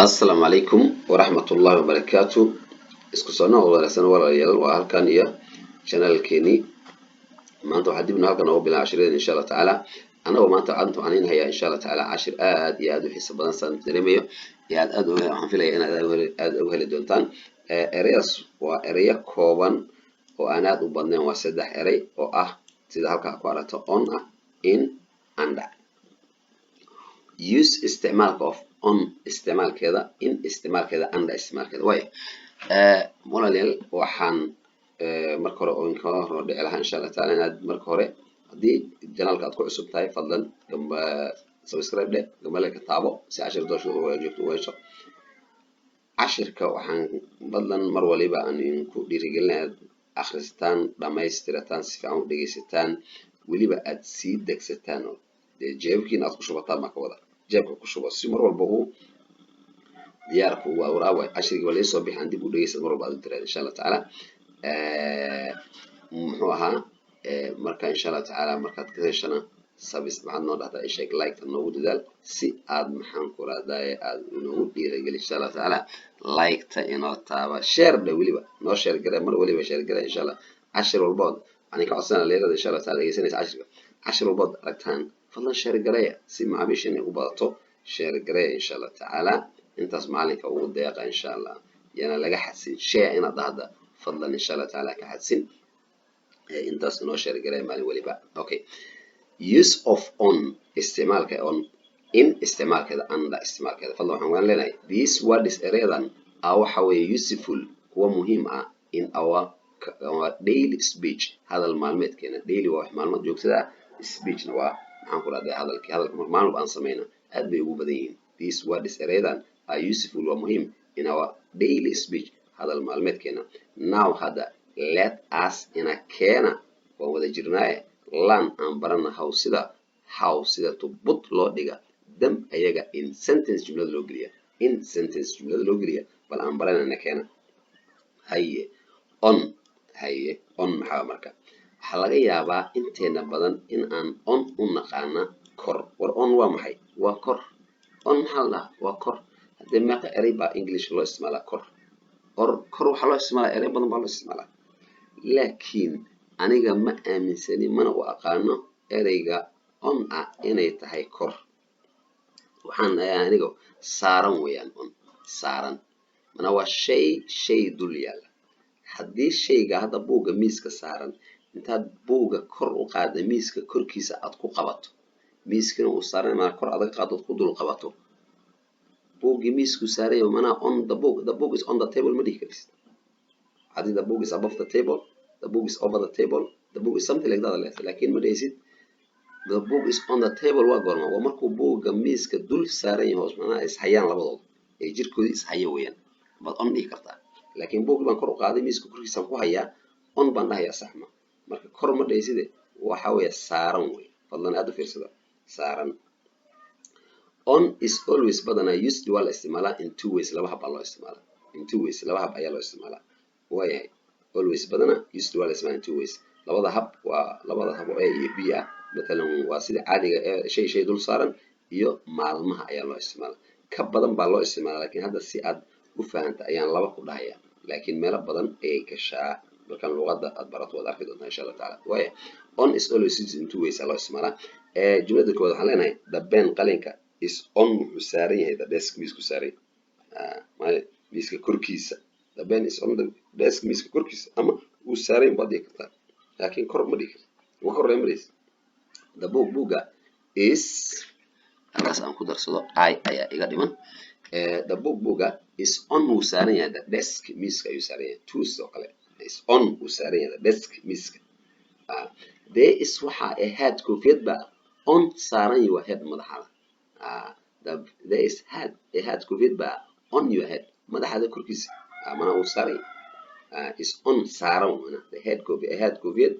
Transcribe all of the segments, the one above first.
Asalaamu calaykum waraxmatullahi wabarakaatu. Isku soo noqod wanaagsan, walaalayaal. Waa halkan iyo channelkeenii. Maanta waxaa dibna halkan noogu bilaa cashiradeen, insha Allah tacaala. Anagoo maanta waxaan idiin hayaa, insha Allah tacaala, cashir aad iyo aad u xiiso badan, saan dareemayo iyo aad aad uga. Waxaan filaya inaad aad uga heli doontaan. Ereyadaas waa ereyo kooban oo aan aad u badnayn. Waa saddex erey oo ah sida halkaa ku aragto: on ah, in, under. Use, isticmaalka, of on, isticmaalkeeda, in, isticmaalkeeda, under, isticmaalkeeda. Waaya, walaalayaal, waxaan marka hore oo ka hor dhici lahaa, insha Allah taala, inaad marka hore, haddii channelka aad ku cusub tahay, fadlan subscribe dheh, gambaleelka taabo, si cashir doosha joogto u hesho. Cashirka waxaan fadlan mar waliba aan idinku dhiirigelinaya inaad akhristaan, dhamaystirataan, si fiican u dhegeysataan, weliba aad sii degsataan oo dee jeebkiina aad ku shubataan. Baa ka wada jeebka ku shubo, si mar walba uu diyaarka ugu awraawa cashirkii waa laisoo bixi, aan dib u dhegeysan mar walba aad u tiraad, insha Allah tacaala. Muxuu ahaa marka, insha Allah tacaala, markaad ka heshana subs maxaad noo dhahdaa, isheeg, like noogu dadaal, si aad, maxaan ku rahdaye, aad inoogu dhiirageli, insha Allah tacaala. Like-ta inoo taaba, share dhe, weliba noo share gare, mar waliba share gare, insha Allah. Cashir walbood waxaan ka codsana leerada, insha Allah taala, dhegeysanaysa cashirka, cashir walbood aragtaan, fadlan share gareeya, si macaamiisha inay u badato. Share gareeya, insha Allah tacaala. Intaas maalinka ugu deeqa, insha Allah, yana laga xadsin share inaad dhahda. Fadlan, insha Allah tacaala, ka xadsin intaas, inoo share gareeya maalin waliba. Okay, use of on, isticmaalka on, in, isticmaalkeeda, under, isticmaalkeeda. Fadlan waxaan waan leenahay, these words, ereyadan are, waxa weeye, useful, kuwa muhiim ah, in our daily speech, hadal maalmeedkeena. Daily waa wax maalmood joogtada ah, speechna waa, maxaan ku dhahday, hadalkii, hadalka maalin walba aan samayna. Aad bay ugu badan yihiin. These words, ereyadan, are useful, waa muhiim, in our daily speech, hadal maalmeedkeena. Now, hadda, let us, ina keena, waan wada jirnaaye, learn, aan barana, how, sida, how, sida, to put, loo dhiga, them, ayaga, in sentence, jumlada loo geliya, in sentence, jumlada loo geliya. Bal aan baranayna, keena. Haye, on. Haye, on maxaa? Marka waxaa laga yaabaa inteena badan in aan on u naqaana kor. War, on waa maxay? Waa kor. On maxaa la dhahaa? Waa kor. Haddee meeqa erey baa English loo isticmaalaa kor? Or kor waxaa loo isticmaalaa, erey badan baa loo isticmaalaa, laakiin aniga ma aaminsani, mana u aqaano ereyga on ah inay tahay kor. Waxaan aniga saaran weeyaan on, saaran mana waa shay, shay dul yaalla. Haddii shayga hadda buugga miiska saaran, intaad buugga kor u qaadda, miiska korkiisa aad ku qabato, miiskina uu saaran, mana kor adag qaadood ku dul qabato, buuggii miisku saaran yahay, manaa on the book, the book is on the table ma dhihi karsid. Haddii the book is above the table, the book is over the table, the book is something like that leedahay, laakiin ma dhehaysid the book is on the table. Waa goorma? Waa markuu buugga miiska dul saaran yahay, hoos macnaha ishayaan labadooda, ee jirkoodii ishaya weeyaan, baad on dhihi kartaa. Laakiin buuggi baan kor u qaaday, miiska korkiisaan ku hayaa, on baan dhahayaa, saxma. Marka kor ma dhahayside, waxa weeye saaran wey. Fadlan aad u fiirsada, saaran. On is always, badanaa, used, waa la isticmaalaa, in two ways, laba hab baa loo isticmaalaa. In two ways, laba hab ayaa loo isticmaalaa. Waayahay, always, badanaa, used, waa la isticmaalaa, in two ways, labada hab. Waa labada hab oo A iyo B ah. Matalan waa sida caadiga ee shay shay dul saaran iyo maalmaha ayaa loo isticmaalaa. Ka badan baa loo isticmaalaa, laakiin hadda si aad u fahanta ayaan laba ku dhahaya, laakiin meelo badan ayay gashaa. Markaan luqadda aad barato waad arki doontaa, insha Allah taala. Waaya, on is always used in two ways aa loo isticmaalaa. Jumlada koowaad waxaan leenahay, the pen, qalinka, is on, wuxuu saaran yahay, the desk, miisku saaran yahay, miiska korkiisa. The pen is on the desk, miiska korkiisa ama uu saaran yahay baad dhihi kartaa, laakiin kor ma dhihi karto, ma korreeya ma dhihis. The book, buugga, is, halkaas aan ku darsado, I ayaa iga dhiman. The book, buugga, is on, wuu saaran yahay, the desk, miiska ayuu saaran yahay. Two sidoo kale, is on, wuu saaran yahay, the desk, miiska. There is, waxaa, a hat, koofiyad baa, on, saaran, your head, madaxaada. There is hat, a hat, koofiyad baa, on your head, madaxaada korkiisa, mana uu saaran yahay. Is on, saaran, mana the head, koofi, a hat, koofiyad,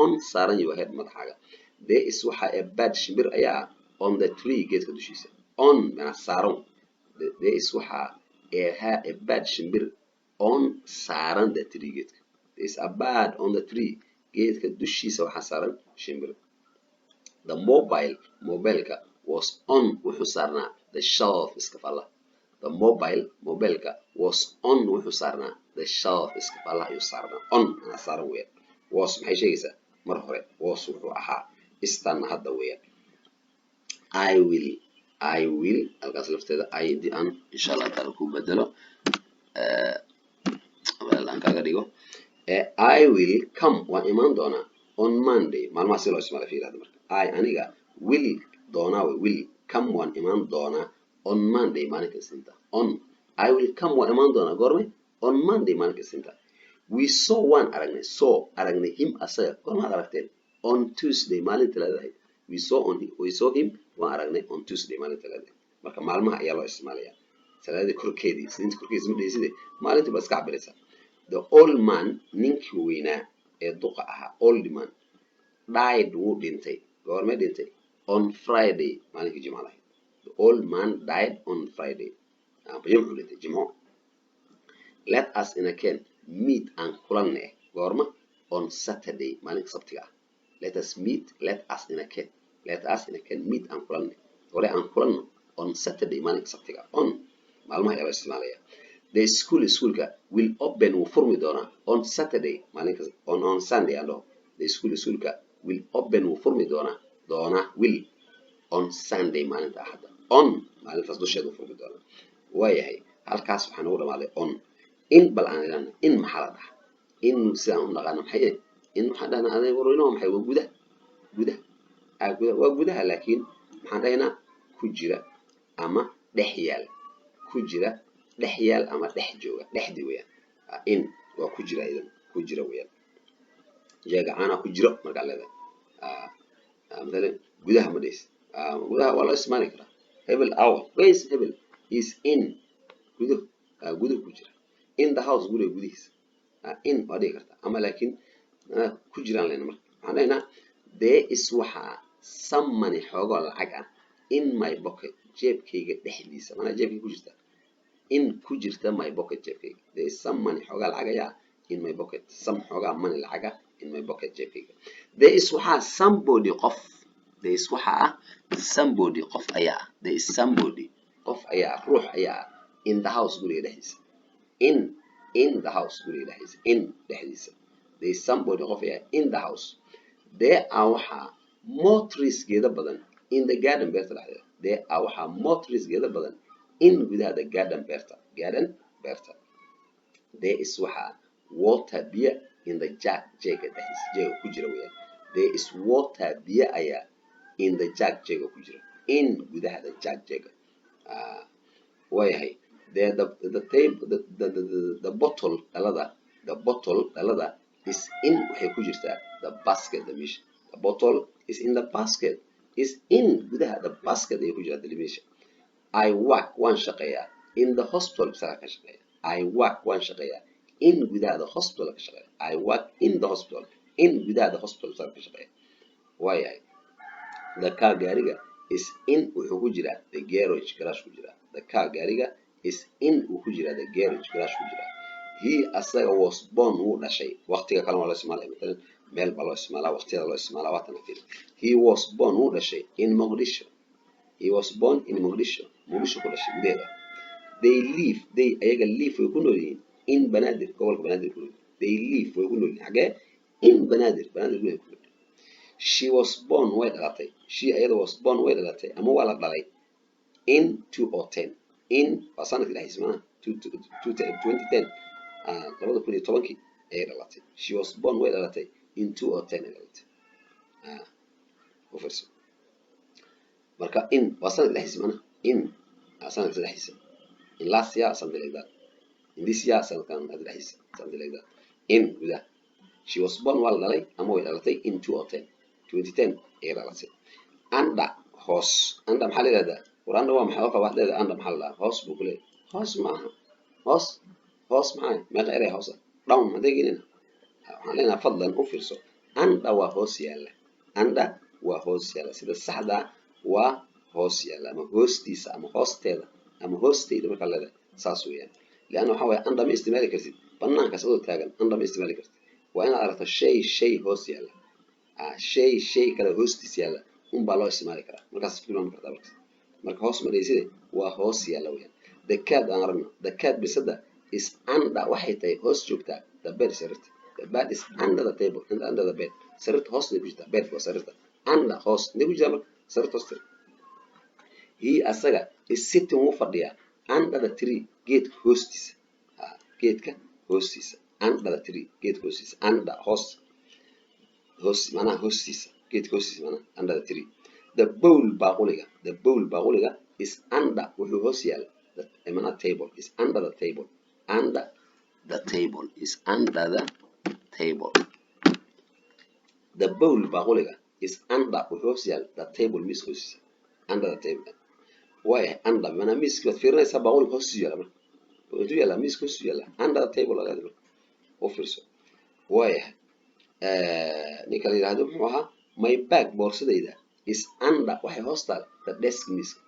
on, saaran, your head, madaxaaga. There is, waxaa, a bird, shimbir ayaa, on the tree, geedka dushiisa. On mana saaran. There is, waxaa, a bird, shimbir, on, saaran, the tree, geedka. There is a bird on the tree, geedka dushiisa waxaa saaran shimbir. The mobile, mobileka, was on, wuxuu saarnaa, the shelf, iskafalla. The The mobile, mobileka, was on, wuxuu saarnaa, the shelf, iskafaalaha ayuu saarnaa. On manaa saaran weeyaan. Was maxay sheegaysaa? Mar hore. Was wuxuu ahaa, is-tanna hadda weeyaan. I will, I will, halkaas lafteeda I di aan insha Allah taala ku bedelo, aan kaaga dhigo. I will come, waan imaan doonaa, on Monday. Maalmaha si loo isticmaala fiiri hadda marka. I, aniga, will, doonaa wey. Will come, waan imaan doonaa, on Monday, maalinka Isniinta. On, I will come, waan imaan doonaa. Goorme? On Monday, maalinka Isniinta. We saw, waan aragnay, saw, aragnay, him, asaga. Goormaad aragteen? On Tuesday, maalin Talaadahayd. We saw him, waan aragnay, on Tuesday, maalin Talaadahayd. Marka maalmaha ayaa loo isticmaalaya. Talaadada korkeedii, Isniinta korkeedii ma dhehside, maalintii baad iska cabiraysaa. The old man, ninkii weynaa ee duqa ahaa, old man, died, wuu dhintay. Goormee dhintay? On Friday, maalinkii Jimcada ahayd. The old man died on Friday, jimcuu dhintay, Jimco. Let us, inakeen, meet, aan kulanne. Goorma? On Saturday, maalinka Sabtiga ah. Let us meet, let us, inakeen, let us, inakeen, meet, aan kulanne, hore aan kulanno, on Saturday, maalinka Sabtiga. On maalmaha ayaa loo isticmaalaya. The school, schoolka, will open, wuu furmi doonaa, on Saturday, maalinka, on Sunday aan dhaho. The school, schoolka, will open, wuu furmi doonaa, will, on Sunday, maalinta Axadda. On maalintaas dusheeda wuu furmi doonaa. Waayahay, halkaas waxaa nagu dhamaaday on. In bal aan idhahno, in maxaa la dhahaa? In sidaan u naqaano maxay? In waxaan dhahnaa, adeeg warweyne, waa maxay? Waa gudaha, gudaha, gudaha, waa gudaha. Laakiin maxaan dhahaynaa? Ku jira ama dhex yaal. Ku jira, dhex yaal ama dhex jooga, dhexdii weeyaan. In waa ku jira, idan ku jira weeyaan. Jeega caanaa ku jiro markaa leedahay, matalan gudaha ma dhehis. Gudaha waa loo isticmaali karaa. Hebel aw, where is hebel? Is in, guduh, guduh ku jira. In the house, guriga gudihiisa. In waa dhigi kartaa ama laakiin ku jiraan lena. Marka waxaan dhahaynaa, there is, waxaa, some money, xoogoo lacag ah, in my pocket, jeebkayga dhexdiisa, manaa jeebkayga ku jirta. In, ku jirta, my pocket, jeebkayga. There is some money, xoogaa lacag ayaa, in my pocket. Some, xoogaa, money, lacaga, in my pocket, jeebkayga. There is, waxaa, somebody, qof. There is, waxaa ah, somebody, qof ayaa ah. There is somebody, qof ayaa ah, ruux ayaa ah, in the house, guriga dhexdiisa. In the house, guriga dhexdiisa, in, dhexdiisa. There is somebody, qof ayaa, in the house. There are, waxaa, more trees, geeda badan, in the garden, beerta dhexdeeda. There are, waxaa, more trees, geeda badan, in, gudaha, the garden, beerta. Garden, beerta. There is, waxaa, water, biyo, in the jug, jeega dhexdiisa, jeega ku jira weeyaan. There is water, biyo ayaa, in the jug, jeega ku jira. In, gudaha, the jug, jeega. Waayahay. The table, the bottle, dhalada, the bottle, dhalada, is in, waxay ku jirtaa, the basket, the meesha. The bottle is in the basket. Is in, gudaha, the basket ayay ku jirtaa, the meesha. I work, waan shaqeeyaa, in the hospital, isagaa ka shaqeeya. I work, waan shaqeeyaa, in, gudaha, the hospital ka shaqeeya. I work in the hospital. In, gudaha, the hospital isagaa ka shaqeeya. Waayahay. The car, gaariga, is in, wuxuu ku jiraa, the garage, garage ku jiraa. The car, gaariga, is in, wuu ku jiraa, the garage, garage ku jiraa. He, asaga, was born, wuu dhashay. Waqtiga kalena waa loo isticmaalaya, matalan meel baa loo isticmaalaa, waqtiyada loo isticmaalaa. Waa tan fiir. He was born, wuu dhashay, in Mogadishu. He was born in Mogadishu, Mogadishu ku dhashay gudaheeda. They live, they, ayaga, live, way ku nool yihiin, in Banaadir, gobolka Banaadir ku nool yihiin. They live, way ku nool yihiin. Xagee? In Banaadir, Banaadir gudaheeda ku nool yihiin. She was born, way dhalatay. She, ayada, was born, way dhalatay ama waa la dhalay, in 2010. In waa sanadkii dhexdiisa, maanaha 2010, 2010-kii ayay dhalatay. She was born, way dhalatay, in 2010 ay dhalatay. U fiirso marka, in waa sanadka dhexdiisa, maanaha in sanadka dhexdiisa, in last year, something like that, in this year, sanadkan hadda dhexdiisa, something like that. In, gudaha. She was born, waa la dhalay ama way dhalatay, in 2010, 2010 ayay dhalatay. Under, hoos. Under maxaa la yihahdaa? War, under waa maxay? Qofka waxaad leedahay, under maxaa la dhahaa? Hoos buu ku leeyahay. Hoos ma aha. Hoos, hoos maxaa? Meeqa erey hoos ah? Down hadday gelina. Waxaan leenahay, fadlan u fiirso, under waa hoos yaalla. Under waa hoos yaalla. Sida saxda waa hoos yaalla ama hoostiisa ama hoosteeda ama hoosteyda markaa leedahay, saas weeyaan. Leanna waxaa waye, under ma isticmaali kartid banaankaas adoo taagan. Under ma isticmaali kartid. Waa inaad aragto shay, shay hoos yaalla, shay, shay kale hoostiis yaalla unbaa loo isticmaali karaa. Markaas ku tilmaami kartaa. Markaas marka hoos ma dhayside, waa hoos yaalla weeyaan. The cat aan aragno. The cat, bisada, is under, waxay tahay hoos joogtaa, the bed, sariirta. The bed is under the table, under the bed, sariirta hoos bay ku jirtaa. Bed waa sariirta. Under, hoos, intay ku jirtaa marka? Sariirta hoosteeda. He, asaga, is sitting, wuu fadhiyaa, under the tree, geedka hoostiisa. Geedka hoostiisa. Under the tree, geedka hoostiisa. Under, hoos, hoos macnaha hoostiisa, geedka hoostiisa macnaha, under the tree. The bowl, baaquliga. The bowl, baaquliga, is under, wuxuu hoos yaala, the macnaha table, is under the table, under the table, is under the table. The bowl, baaquliga, is under, wuxuu hoos yaala, the table, miiska hoostiisa. Under the table waayahay. Under macnaha miiski waad fiirinaysaa, baaquliga hoostiisu yaala. Marka intuu yaallaa? Miiska hoostiisu yaallaa. Under the table laga marka u fiirso. Waayahay, ninka la yidhaahdo muxuu ahaa? My bag, boorsadayda, is under, waxay hoos taal, the desk, miiska.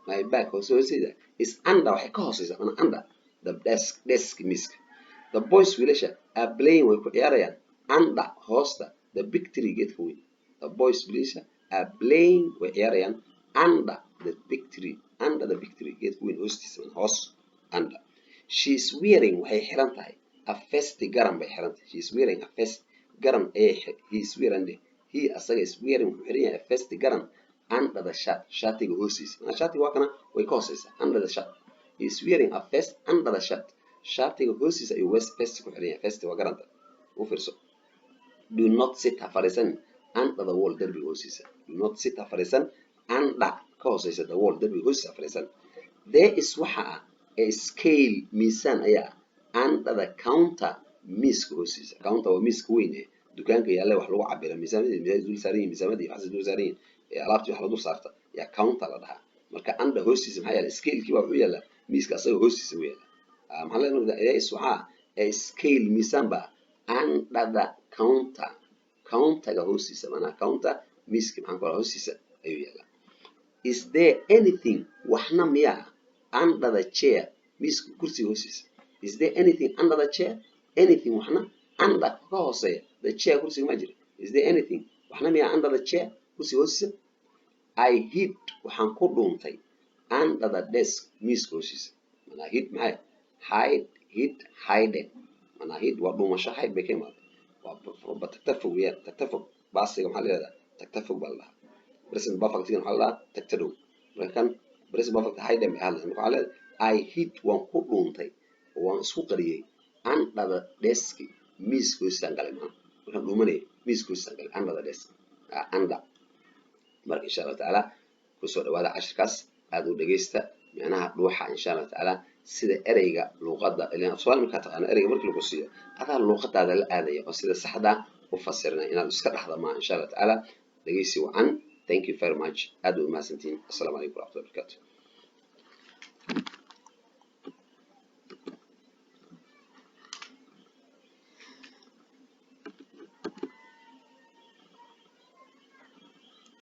My bag, hoos hoostayda, is under, waxay ka hooseysaa mana, under the desk, desk, miiska. The boys, wiilasha, are playing, way ku ciyaarayaan, under, hoosta, the big tree, geedka weyn. The boys, wiilasha, are playing, way ciyaarayaan, under the big tree, under the big tree, geedka weyn hoostiisa mana, hoos, under. She is wearing, waxay xiran tahay, a vest, garan bay xiran tahay. She is wearing a vest, garan ayay. He is wearing, he, asaga, is wearing, wuxuu xiran yahay, a vest, garan, under the shirt, shaatiga hoostiisa. Manaa shaatiga waa kana, way ka hooseysaa. Under the shirt. He is wearing a vest under the shirt, shaatiga hoostiisa ayuu west vest ku xiran yahay. Vest waa garanta. U fiirso. Do not sit, ha fadhiisan, under the wall, derbiga hoostiisa. Do not sit, ha fadhiisan, under, ka hooseysa, the wall, derbiga hoostiisa ha fadhiisan. There is, waxa ah, a scale, miisaan ayaa ah, under the counter, miiska hoostiisa. Counter waa miiska weyn ee dukaanka yaalla, wax lagu cabira. Miisaamadii miisaan dul saaran yihin, miisaamadii waxaas dul saaran yihin ee alaabtii wax la dul saarta yaa counter la dhahaa. Marka under hoostiisa maxaa yaala? Scalekii baa wuxuu yaallaa miiska, asaga hoostiisa u yaalla. Maxaa leedahay? There is, waxaa, a scale, miisaan baa, under the counter, counterga hoostiisa. Macnaha counter, miiska maxaan ku rahaa, hoostiisa ayuu yaallaa. Is there anything, waxna miyaa, under the chair, miiska kursiga hoostiisa? Is there anything under the chair? Anything, waxna, under, ka hooseeya, the chair, kursiga ma jira? Is there anything, waxna miyaa, under the chair, kursiga hoostiisa? I hid, waxaan ku dhuuntay, under the desk, miiska hoostiisa. Manaa hid maxay? Hide, hid, hidden. Manaa hid waa dhuumasho, hide bay ka imaaday, waa tagta fog weeyaan, tagta fog. Pastiga maxaa la yihahdaa? Tagta fog baa la dhahaa. Present perfectigan waxaa la dhahaa tagta dhow. Marka kan present perfect hidden bay hadlaysa. Marka waxaa leedahay I hid, waan ku dhuuntay, waan isku qariyey, under the desk, miiska hoostiisaan galay. Macnaha markaan dhuumanayay miiska hoostiisaan galay, under the desk, under. Marka insha Allahu tacaala kusoo dhawaada cashirkaas, aada u dhegeysta, micnaha dhuuxa insha Allahu tacaala, sida ereyga luuqadda ilan af Soomaali markaa taqaano, ereyga markii lagu siiyo adaa luuqadaada la aadaya oo sida saxda u fasirinaya, inaad iska dhaxda maa. Insha Allah tacaala dhegeysi wacan. Thank you very much, aad u mahadsantihiin. Assalaamu calaykum waraxmatullahi wabarakatu.